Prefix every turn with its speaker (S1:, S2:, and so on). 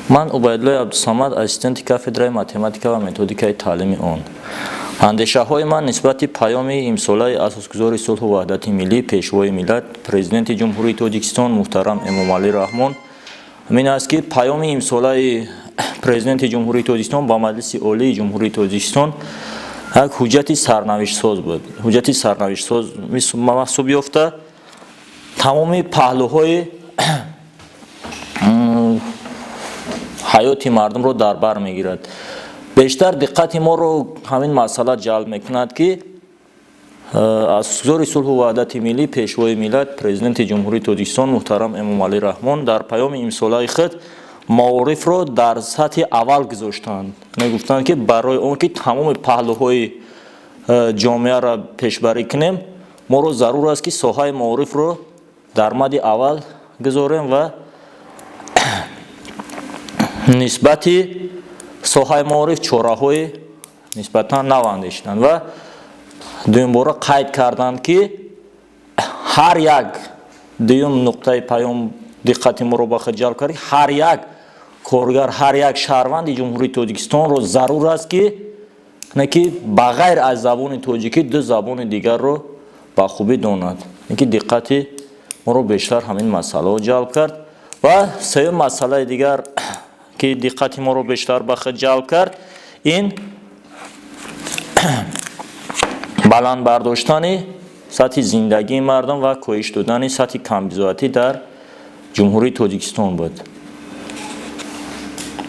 S1: Ман Убайдуллои Абдусамад, ассистенти кафедраи математика ва методикаи таълими он. Андешаҳои ман нисбати паёми имсолаи Асосгузори сулҳу ваҳдати миллӣ, Пешвои миллат, Президенти Ҷумҳурии Тоҷикистон муҳтарам Эмомалӣ Раҳмон ҳамин аст, ки паёми имсолаи Президенти Ҷумҳурии Тоҷикистон ба Маҷлиси Олии Ҷумҳурии Тоҷикистон як ҳуҷҷати сарнавиштсоз буд. Ҳуҷҷати сарнавиштсоз маҳсуб ёфта, тамоми паҳлӯҳои ҳаёти мардумро дар бар мегирад. Бештар диққати моро ҳамин масъала ҷалб мекунад, ки Асосгузори сулҳу ваҳдати миллӣ, Пешвои миллат, Президенти Ҷумҳурии Тоҷикистон муҳтарам Эмомалӣ Раҳмон дар паёми имсолаи худ маорифро дар сатҳи аввал гузоштанд. Мегуфтанд, ки барои он ки тамоми паҳлӯҳои ҷомеаро пешбарӣ кунем, моро зарур аст, ки соҳаи маорифро дар мади аввал гузорем ва нисбати соҳаи маориф чораҳои нисбатан нав андешиданд ва дуюмбора қайд карданд, ки ҳар як, дуюм нуқтаи паём диққати моро ба худ ҷалб кард, ҳар як коргар, ҳар як шаҳрванди Ҷумҳурии Тоҷикистонро зарур аст, ки не ки ба ғайр аз забони тоҷикӣ ду забони дигарро ба хубӣ донад. Ин ки диққати моро бештар ҳамин масъалаҳо ҷалб кард. Ва сеюм масъалаи дигар, ки диққати моро бештар ба худ ҷалб кард, ин баланд бардоштани сатҳи зиндагии мардум ва коҳиш додани сатҳи камбизоатӣ дар Ҷумҳурии Тоҷикистон буд.